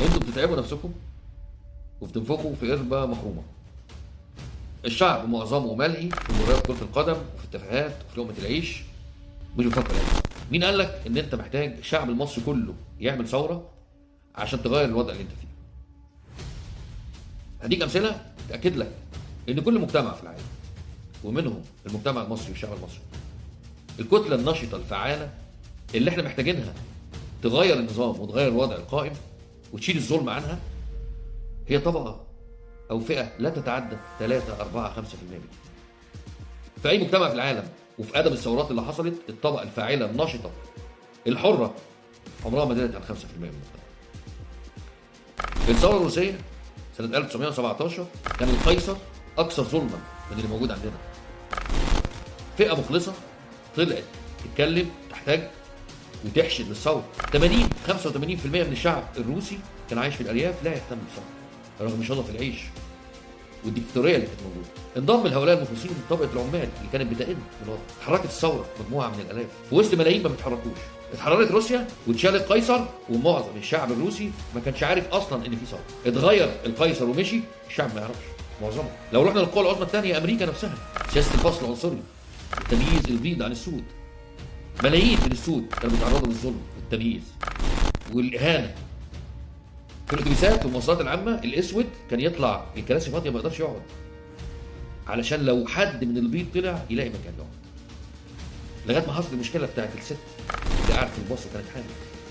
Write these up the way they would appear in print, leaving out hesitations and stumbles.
انتوا بتتعبوا نفسكم وبتنفخوا في قربة مخرومة. الشعب معظمه ملهي في مباريات كرة القدم وفي التفاهات وفي لقمة العيش، مش بيفكر يعني. مين قال لك ان انت محتاج الشعب المصري كله يعمل ثورة عشان تغير الوضع اللي انت فيه؟ هديك امثلة تأكد لك ان كل مجتمع في العالم ومنهم المجتمع المصري والشعب المصري، الكتلة النشطة الفعالة اللي احنا محتاجينها تغير النظام وتغير الوضع القائم وتشيل الظلم عنها، هي طبقة أو فئة لا تتعدى 3 4 5%. في أي مجتمع في العالم وفي أدب الثورات اللي حصلت، الطبقة الفاعلة النشطة الحرة عمرها ما زادت عن 5% من المجتمع. الثورة الروسية سنة 1917 كان القيصر أكثر ظلما من اللي موجود عندنا. فئة مخلصة طلعت تتكلم تحتاج وتحشد للثورة. 80 85% من الشعب الروسي كان عايش في الأرياف لا يهتم بالثورة رغم شظف العيش والديكتاتورية اللي كانت موجودة. انضم لهؤلاء المخلصين طبقة العمال اللي كانت بتئن من الوضع. اتحركت الثورة مجموعة من الآلاف في وسط ملايين ما بيتحركوش. اتحررت روسيا واتشال القيصر، ومعظم الشعب الروسي ما كانش عارف اصلا ان في ثورة. اتغير القيصر ومشي، الشعب ما يعرفش معظمه. لو رحنا للقوى العظمى الثانية، امريكا نفسها، سياسة الفصل العنصري، التمييز البيض عن السود، ملايين من السود كانوا بيتعرضوا للظلم والتمييز والاهانة. في الاتوبيسات والمواصلات العامة الاسود كان يطلع الكراسي فاضية ما يقدرش يقعد، علشان لو حد من البيض طلع يلاقي مكان يقعد. لغاية ما حصلت المشكلة بتاعت الست اللي قاعد في الباص وكانت حامل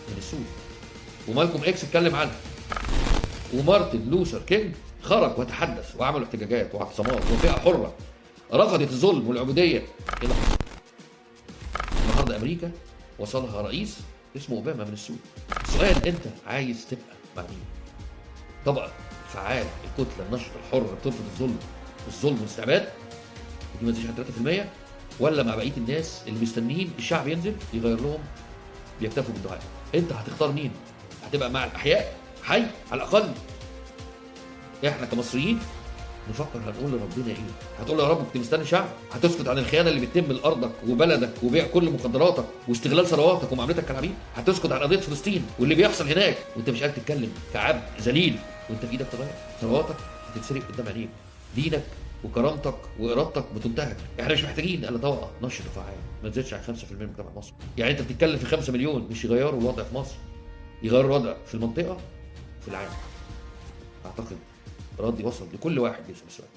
من السود، ومالكوم اكس اتكلم عنها، ومارتن لوثر كينج خرج وتحدث وعملوا احتجاجات واعتصامات، وفئه حره رفضت الظلم والعبودية. ايه اللي حصل؟ النهارده امريكا وصلها رئيس اسمه اوباما من السود. السؤال، انت عايز تبقى مع مين؟ طبقه الفعالة، الكتلة النشطه الحرة اللي بترفض الظلم والاستعباد، ودي ما تزيدش عن 3%، ولا مع بقية الناس اللي مستنيين الشعب ينزل يغير لهم، بيكتفوا بالدعاء؟ انت هتختار مين؟ هتبقى مع الاحياء حي على الاقل؟ احنا كمصريين نفكر هنقول لربنا ايه؟ هتقول له يا رب كنت مستني شعب؟ هتسكت عن الخيانة اللي بتتم لارضك وبلدك وبيع كل مقدراتك واستغلال ثرواتك ومعاملتك كالعبيد؟ هتسكت عن قضية فلسطين واللي بيحصل هناك وانت مش قادر تتكلم كعبد ذليل وانت في ايدك تغير؟ ثرواتك بتتسرق قدام عينيك، دينك وكرامتك وارادتك بتنتهك. احنا مش محتاجين الا طبقه نشطة فعاله ما تزيدش عن 5% من مجتمع مصر. يعني انت بتتكلم في 5 مليون مش يغيروا الوضع في مصر، يغيروا الوضع في المنطقة وفي العالم. اعتقد ردي وصل لكل واحد بيسأل السؤال.